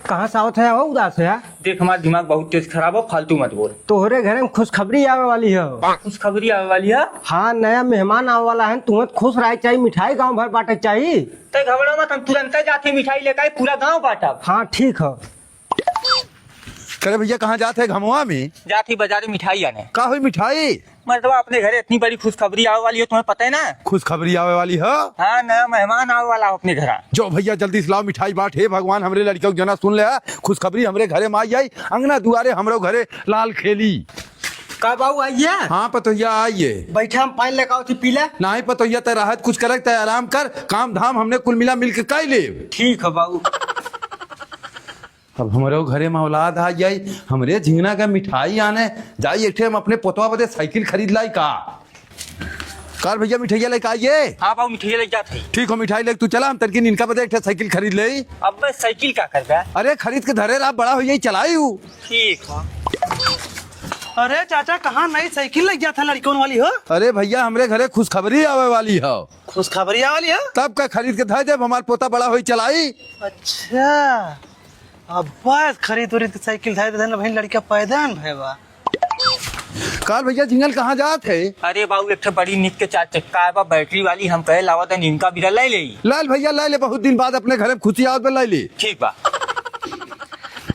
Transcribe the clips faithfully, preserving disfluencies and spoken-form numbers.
कहाँ से आवत है हो उदास है? देख, हमार दिमाग बहुत तेज खराब हो, फालतू मत बोल। तोहरे घरे में खुशखबरी आवे वाली है। खुशखबरी आवे वाली है? हाँ, नया मेहमान आवे वाला है, तुम्हें खुश रहे चाहिए, मिठाई गाँव भर बांटे चाहिए। ते घबरा मत, हम तुरंत जाते मिठाई लेके आए, पूरा गाँव बांटब। हाँ, ठीक है। करे भैया, कहाँ जात है घमवा में? जात ही बाजारे मिठाई आने। का हुई मिठाई? मतलब, अपने घरे इतनी बड़ी खुशखबरी आवे वाली हो, तुम्हें पता है ना? खुशखबरी आवे वाली हो? हाँ, नया मेहमान आवे वाला हो अपने घर। जो भैया, जल्दी से लाओ मिठाई बांट। हे भगवान, हमरे लड़के को जना सुन ले, खुशखबरी हमरे घरे में आई आई, अंगना दुआरे हमरो घरे लाल खेली। का बाबू, आइए। हाँ पतोहिया, आइए। बैठा, हम पानी लेके आओ थी, पी ले। नहीं पतोहिया, ते राहत कुछ करे, ते आराम कर, काम धाम हमने कुल मिला मिल के कर ले। ठीक है बाबू। अब हमरो घरे में औलाद आ जाई, हमरे झिंगना के मिठाई आने जाई, एक ठे हम अपने पोतवा बदे साइकिल खरीद लाई का? काल भैया मिठाइया लेके आइए। हाँ बाबू, मिठाइया लेके जात है। ठीक हो, मिठाई लेके तू चला, हम तनकी इनका बदे एक ठे साइकिल खरीद ले। अब मैं साइकिल का करबे? अरे खरीद के धरे रहा, बड़ा हो जाई, चलाई हूँ। ठीक हो। अरे चाचा, कहाँ नई साइकिल लेके जात है लड़कन वाली हो? अरे भैया, हमरे घरे खुशखबरी आवे वाली हो। खुशखबरी आवे वाली हो? तब का खरीद के धर देब, हमार पोता बड़ा होई चलाई। अच्छा, अब बस खरीद उरीद के साइकिल धर दे, भाई लड़का पैदा न भय बा। काल भैया झिंगल कहाँ जात है? अरे बाबू, एक ठे बड़ी निक के चार चक्का है बा, बैटरी वाली, हम कहे लावा तन इनका भी ले ले। लाल भैया ले ले, बहुत दिन बाद अपने घर में खुशी आवत बा, ले ले। ठीक बा।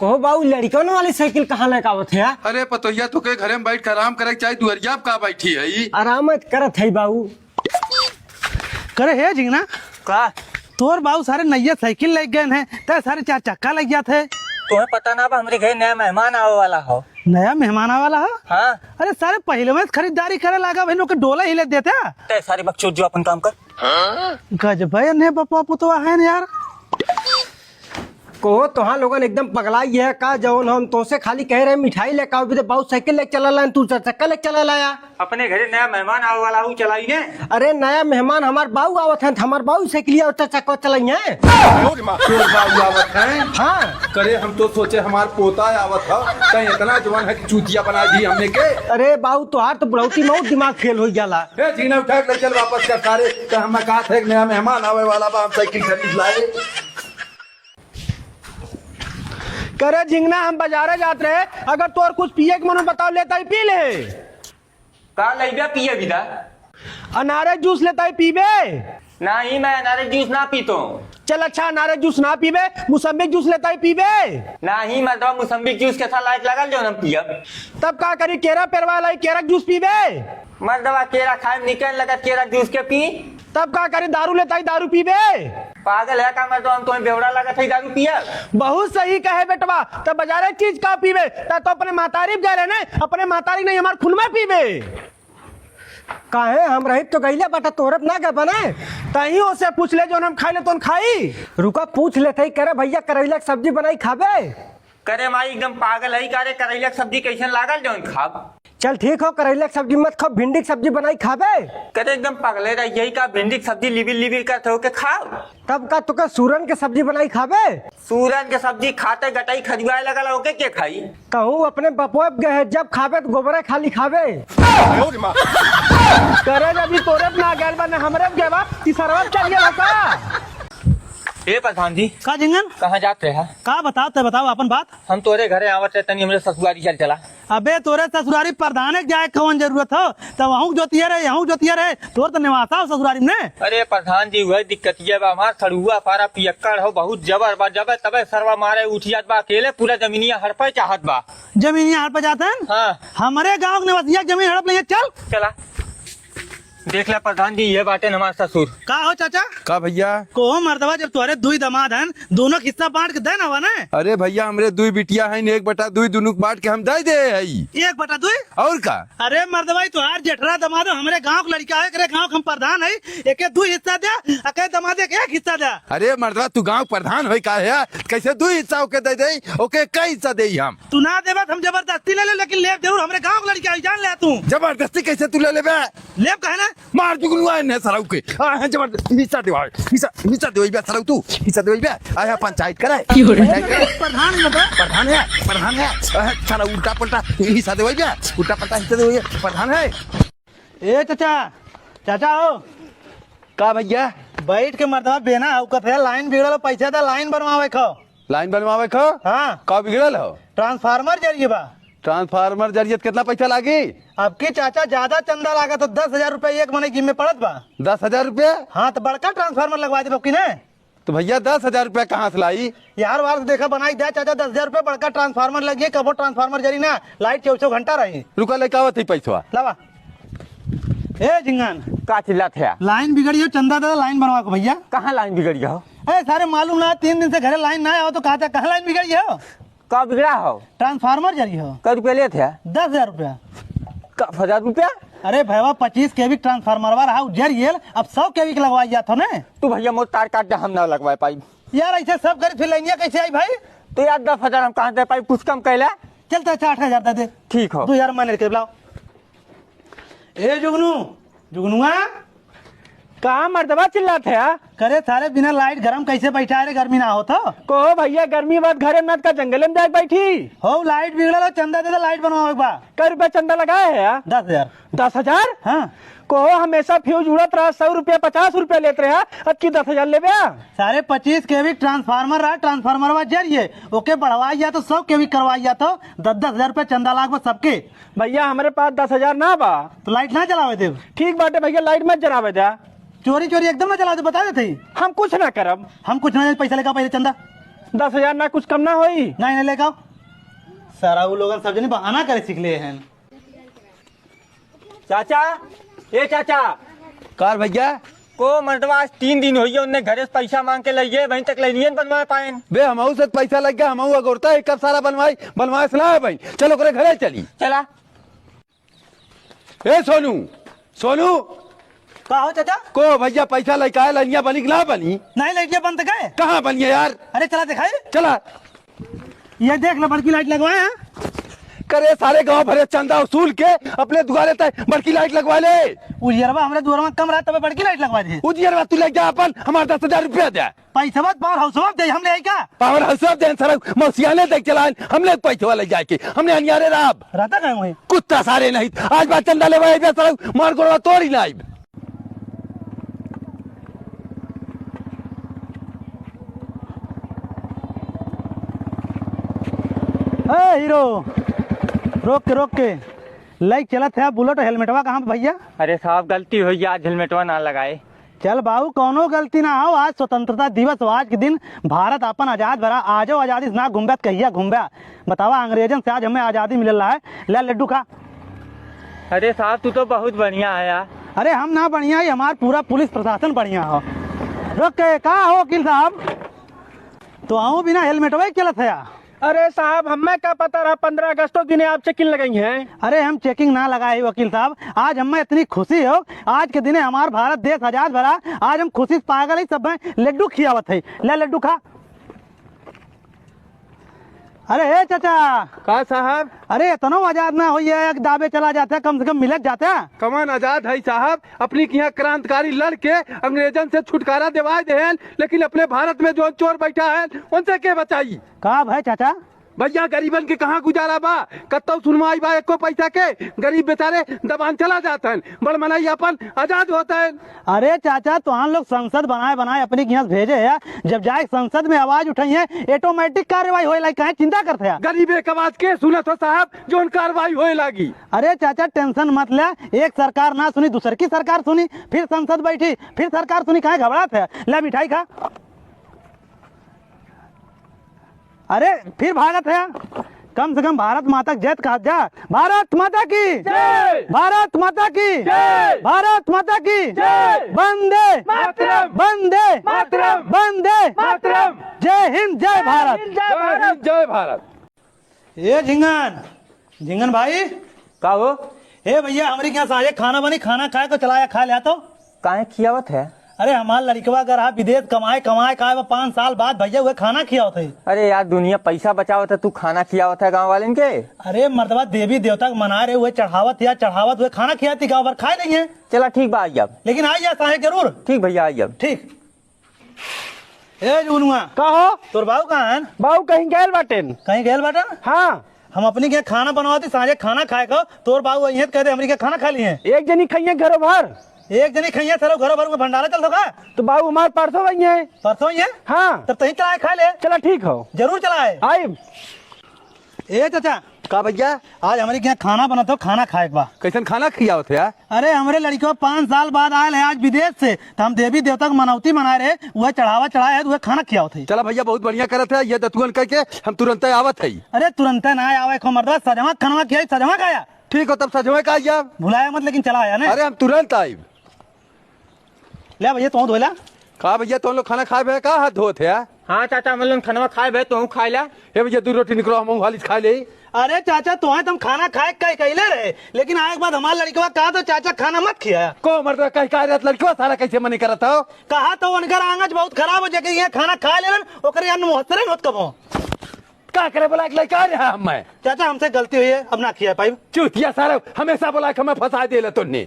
कहो बाबू, लड़कन वाली साइकिल कहाँ लेके आवत है? अरे पतोहिया, तो के घरे में बैठ के आराम करे के चाही, दुअरिया पे का बैठी है ई? आराम करत है बाबू। करे हे झिंगना, का? तोर बाबू सारे नैया साइकिल लेके गए हैं, ते सारे चार चक्का लेके जात है। तुम्हें पता ना बा, हमरे घर नया मेहमान आवे वाला हो। नया मेहमान आवे वाला हो? हाँ। अरे सारे पहले में खरीदारी करे लागा, भाई लोग के डोला ही ले देते। ते सारे बकचोद जो अपन काम कर। गजब है ने बपवा पुतवा है न यार। कहो, तोहार लोगन एकदम पगलाई है का? जौन हम तोसे खाली कहे रहे मिठाई लेके आओ, भी तो बाऊ साइकिल लेके चला लाया, तू चार चक्का लेके चला लाया। अपने घरे नया मेहमान आवे वाला हूँ, चलाई ने। अरे नया मेहमान हमार बाऊ आवत हैं, हमार बाऊ साइकिलिया और चार चक्का चलाई हैं। तोर बाऊ आवत हैं? हाँ। करे हम तो सोचे हमार पोता आवत है, तैं इतना जवान है कि चूतिया बना दी हमने के। अरे बाऊ, तोहार तो बुढ़ौती में और दिमाग फेल हो जाला। ए झिंगना, उठा के ले चल वापस कर सारे, तो हम कहा थे एक नया मेहमान आवे वाला बा, हम साइकिल खरीद लाए। करे झिंगना, हम बाजारे जात रहे, अगर तोर कुछ पिए के मन हो बताओ, लेता ही पी ले। का लइबे पिए बिदा? अनारे जूस लेता ही पीबे? नाही, मैं अनारे जूस ना पीतो। चल अच्छा, अनारे जूस ना पीबे, मुसम्मी जूस लेता ही पीबे? नाही, मर्दवा, मुसम्मी जूस के साथ लायक लागल जो हम पियब। तब का करी, केरा पेरवा लाई, केरा जूस पीबे? मर्दवा, केरा खाए में निकल लगत, केरा जूस के पी। तब का करी, दारू लेता ही दारू पीबे? पागल है का मर्दवा, हम तुम्हें बेवड़ा लगत है दारू पिया? बहुत सही कहे बेटवा, तब बाजारे चीज का पीबे? ता तो अपने महतारी जा रहे ना, अपने महतारी नहीं हमार खून में पीबे। काहे, हम रहित तो गइले बाटा, तोरत ना गए बने। तही ओसे पूछ ले, जोन हम खाई ले तोन खाई। रुका, पूछ लेते ही, करे भैया, करैला के सब्जी बनाई खाबे? करे माई, एकदम पागल है का रे, करैला के सब्जी कैसन लागल जौन खाब? चल ठीक हो, करैला के सब्जी मत खाओ, भिंडी के सब्जी बनाई खाबे। करे एकदम पगले रह गई का, भिंडी के सब्जी लिबिल लिबिल करत हो के खाओ। तब का तुके सूरन के सब्जी बनाई खाबे? सूरन के सब्जी खाते गटई खजुआए लगल, ओके के खाई? कहूँ अपने बपोए पे गए, जब खाबे तो गोबरे खाली खाबे। करे जब ई तोरे पे ना गैल बा, ना हमरे पे गए बा, तीसरवा पे चल गया का? ए प्रधान जी। का झिंगन? कहाँ जात रहे? का बताओ, ते बताओ अपन बात। हम तोरे घरे आवत रहे, तनी हमरे ससुरारी चल चला। अबे तोरे ससुरारी प्रधान के जाए कौन जरूरत हो? तब वहूँ जोतिया रहे, यहूँ जोतिया रहे, तोर तो निवासा हो ससुरारी में। अरे प्रधान जी, वही दिक्कतिया बा हमार, सड़ुआ पारा पियक्कड़ हो, बहुत जबर बा, जबे तबे सरवा मारे उठ जात बा अकेले, पूरा जमीनिया हड़पे चाहत बा। जमीनिया हड़पे चाहत हैं? हाँ। हमरे गाँव के निवासिया जमीन हड़प लेंगे, चल। चला। देख ले प्रधान जी, ये बाटे हमार ससुर। का हो चाचा? का भैया? कहो मर्दवा, जब तुम्हारे दुई दामाद हैं, दोनों के हिस्सा बांट के दे ना हुआ ना? अरे भैया, हमरे दुई बिटिया हैं, एक बटा दुई दोनों के बांट के हम दे दे हई। एक बटा दुई? और का? अरे मर्दवा, ई तोहार जेठरा दामाद हो, हमरे गांव के लड़का है, एकरे गांव के हम प्रधान है, एके दुई हिस्सा दे, अके दामाद के एक हिस्सा दे। अरे मर्दवा, तू गांव प्रधान होई का है? कैसे दुई हिस्सा ओके दे दे, ओके एक हिस्सा दे हम? तू ना देबा त हम जबरदस्ती ले ले, लेकिन लेब जरूर, हमरे गांव के लड़का है, जान ले तू। जबरदस्ती कैसे तू ले लेबे? लेब काहे ना? मार दुगुलुआ ने सराऊ के। आ, है जबरदस्ती हिस्सा देवा, हिस्सा, हिस्सा देवा बे सराऊ तू, हिस्सा देवा बे। आया पंचायत करे। की हो रे? पंचायत करे। प्रधान है बे। प्रधान है, प्रधान है। आ, साला उल्टा पलटा हिस्सा देवा बे, उल्टा पलटा हिस्सा देवा बे। प्रधान है। ए चाचा, चाचा हो। का भैया? बैठ के मर्दवा बेना हौकत है, लाइन बिगड़ल, पैसा दे, लाइन बनवावे खो। लाइन बनवावे क हो? हाँ। का बिगड़ल हो? ट्रांसफार्मर जरिए बा। ट्रांसफार्मर जरिए त कितना पैसा लागी? अब की चाचा, ज्यादा चंदा लागत हो, दस हजार रुपया एक मने जिम्मे पड़त बा। दस हजार रुपया? हाँ, तो बड़का ट्रांसफार्मर लगवा दे बकी ने। तो भैया, दस हजार रुपया कहाँ से लाई? यार, वार से देखा, बनाई दे चाचा, दस हजार रुपया, बड़का ट्रांसफार्मर लगिए, कबो ट्रांसफार्मर जरी ना, लाइट चौबीसों घंटा रही। रुका, लेके आवत ही पैसवा। लावा। ए झिंगन। का चिल्लात है? लाइन बिगड़ी हो, चंदा दे, लाइन बनवा को भैया। कहाँ लाइन बिगड़ी हो? ए, सारे मालूम ना, तीन दिन से घरे लाइन ना आवा तो कहा था, कहाँ लाइन बिगड़ी हो? का बिगड़ा हो? ट्रांसफार्मर जरी हो। कै रुपया लेत है? दस हजार रुपया। दस हजार रुपया? अरे भैया, पच्चीस केवी ट्रांसफार्मरवा रहा, उ जर गेल, अब सौ केवी के लगवाई जात हो ने। तू भैया मोर तार काट दे, हम ना लगवाए पाई। यार, ऐसे सब करी फिर लाइनिया कैसे आई भाई? तो यार, दस हजार हम कहाँ दे पाई, कुछ कम कैला। चल तो अच्छा, आठ हजार दे दे। ठीक हो। दो हजार माने के बुलाओ। ए जुगनू, जुगनुआ। कहाँ मर्दवा चिल्लात है? करे सारे, बिना लाइट गरम कैसे बैठा है रे, गर्मी ना हो तो? कहो भैया, गर्मी बात घरे में का जंगले में जाके बैठी? हो, लाइट बिगड़ल हो, चंदा दे दे, लाइट बनवावे के बा। कै रुपया चंदा लगाए है यार? दस हजार। दस हजार? हाँ। कहो, हमेशा फ्यूज उड़त रहा, सौ रुपया, पचास रुपया लेत रहा, अब की दस हजार लेबे? सारे पच्चीस केवी ट्रांसफार्मर रहा, ट्रांसफार्मरवा जरिए, ओके बढ़वाई जा तो सौ केवी करवाई जा तो दस दस हजार रुपया चंदा लाग बा सबके। भैया, हमरे पास दस हजार ना बा। तो लाइट ना जलावे देब। ठीक बाटे भैया, लाइट मत जलावे दे। चोरी चोरी एकदम ना जलावे दे, बता देते ही। हम कुछ ना करब। हम कुछ ना, पैसा लेके आओ पहले चंदा। दस हजार ना, कुछ कम ना होई। नहीं, नहीं लेके आओ। सारा वो लोगन सब जने बहाना करे सीख ले हैं। चाचा, ए चाचा। कार भैया? को मर्दवा आज तीन दिन होइए, उनने घरे से पैसा मांग के लइए, अबहीं तक लाइनियन बनवा पाएन। बे, हमहू से पैसा लग गया, हमहू अगोरता है, कब सारा बनवाई, बनवाए से ना है भाई। चलो, ओकरे घरे चली। चला। ए सोनू, सोनू। का हो चाचा? को भैया पैसा लेके आए, लाइनिया बनी कि ना बनी? नहीं, लाइनिया बन तो गए। कहाँ बनी है यार? अरे चला दिखाई। चला। ये देख ले, बड़की लाइट लगवाए हैं। करे सारे गांव भरे चंदा वसूल के अपने दुआरे तय बड़की लाइट लगवा ले। उजियरवा हमरे दुआरवा कम रहा, तबे बड़की लाइट लगवा दे। उजियरवा तू ले जा अपन, हमार दस हजार रुपया दे। पैसवा पावर हाउसवा दे, हम ले आई का? पावर हाउसवा दे, सारा मौसिया ने देख चलान, हमने पैसवा ले जाके, हमने अनियारे राब। रहता कहाँ वहीं? कुत्ता सारे नहीं, आज बात चंदा लेवा आइबे, सारा मार गोड़वा तोड़ी ना आइब। ए हीरो, रोक के, रोक के। लाइक चलत है बुलेट, हेलमेटवा कहाँ बा भैया? अरे साहब, गलती होई गया, आज हेलमेटवा ना लगाए। चल बाबू, कौनो गलती ना हो, आज स्वतंत्रता दिवस हो, आज के दिन भारत अपन आजाद भरा, आजो आजादी से ना घूमबे त कहिया घूमबे? बतावा, अंग्रेजन से आज हमें आजादी मिलल रहा है। ले लड्डू खा। अरे साहब, तू तो बहुत बढ़िया है यार। अरे हम ना बढ़िया ही, हमार पूरा पुलिस प्रशासन बढ़िया हो। रुक के, का हो वकील साहब, तो आऊँ बिना हेलमेटवा ही चलत है यार? अरे साहब, हमें का पता रहा पन्द्रह अगस्त दिने आप चेकिंग लगाई हैं? अरे हम चेकिंग ना लगाए ही वकील साहब, आज हमें इतनी खुशी हो, आज के दिने हमार भारत देश आजाद भरा, आज हम खुशी से पागल ही, सब में लड्डू खियावत है। ले लड्डू खा। अरे हे चाचा। का साहब? अरे इतनो आजाद ना होइए, एक दाबे चला जाते, कम से कम मिलत जाते। कमन आजाद है साहब, अपनी किहाँ क्रांतिकारी लड़ के अंग्रेजन से छुटकारा दिवाए देहन, लेकिन अपने भारत में जो चोर बैठा है उनसे के बचाई? का भाई चाचा? भैया, गरीबन के कहाँ गुजारा बा? कत्तौ सुनवाई बा एको पैसा के? गरीब बेचारे दबान चला जात हैं, बड़ मनई अपन आजाद होत हैं। अरे चाचा, तोहान लोग संसद बनाए बनाए अपनी किहाँ से भेजे है, जब जाए संसद में आवाज उठाई है, ऑटोमेटिक कार्रवाई होए लागी, काहे चिंता करते हैं? गरीब एक आवाज के सुनत हो साहब, जोन कार्रवाई होए लागी। अरे चाचा, टेंशन मत ले, एक सरकार ना सुनी, दूसर की सरकार सुनी, फिर संसद बैठी, फिर सरकार सुनी, काहे घबरात है? ले मिठाई खा। अरे, फिर भागत है। कम से कम भारत माता की जय त कहत जा। भारत माता की जय। भारत माता की जय। भारत माता की जय। वंदे मातरम। वंदे मातरम। वंदे मातरम। जय हिंद, जय भारत। जय हिंद, जय भारत। ए झिंगन, झिंगन भाई। का हो? ए भैया, हमरी के यहाँ साँझे खाना बनी, खाना खाए को चला या, खा लिया तो। काहे खियावत है? अरे हमार लड़िकवा अगर आप विदेश कमाए, कमाए का आए बा पाँच साल बाद भैया, उहे खाना खियावत है। अरे यार, दुनिया पैसा बचावत है, तू खाना खियावत है गाँव वालेन के? अरे मर्दवा, देवी देवता के मना रहे, उहे चढ़ावत या चढ़ावत, उहे खाना खियाती, गाँव भर खाए नहीं है। चला ठीक बा, आई जाब। लेकिन आई जा साँझे जरूर। ठीक भैया, आई जाब। ठीक। ए जुगनुआ। का हो? तोर बाऊ कहाँ हैं? बाऊ कहीं गैल बाटेन। कहीं गैल बाटेन? हाँ। हम अपनी के खाना बनवाती, साँझे खाना खाए को, तोर बाऊ अइहें त कह दे हमरी के खाना खा लिहें। एक जनी खइहें घरो भर। एक जनी खइया, सारा घर भर में भंडारा चलत हो का? तो बाबू हमार परसों वही है। परसों ही है? हाँ। तब तहीं चलाए खा ले। चला ठीक हो। जरूर चलाए। आइब। ए चाचा। का भैया? आज हमरे के यहाँ खाना बनत हो, खाना खाए के बा। कैसन खाना खियावत हो यार? अरे हमरे लड़िकवा पाँच साल बाद आयल है आज विदेश से, तो हम देवी देवता के मनौती मनाए रहे, वह चढ़ावा चढ़ाए है, तो वह खाना खियावत है। चला भैया, बहुत बढ़िया करत है, ये दतुअन कह के हम तुरंते आवत है। अरे तुरंते ना आवे को मर्दवा, सजवा खनवा खियाई, सजवा खाया। ठीक हो, तब सजवा का आइया। भुलाया मत, लेकिन चला आया ना। अरे हम तुरंत आइब। ले भैया, तू धोला। का भैया, तुम लोग खाना खाए भे का हाथ धोत है? हाँ चाचा, हम लोग खाना खाए भे, तू खाए ला। ए भैया, दू रोटी निकलो, हम हाली खा ले। अरे चाचा, तोहे तुम खाना खाए कह कहले रहे, लेकिन आए के बाद हमार लड़िकवा कहा तो चाचा खाना मत खिया। को मर्दवा कह का रहत लड़िकवा साला कैसे मनी करत हो? कहा तो उनकर आंगज बहुत खराब हो जाके ये खाना खा लेलन, ओकरे अन्न मुहस्सरे होत कबो। का करे बोला एक लड़का रहा हम मैं? चाचा, हमसे गलती हुई है, अब ना खिया पाइब। चूतिया सारा, हमेशा बोला कि हमें फंसा देला तोन्ने।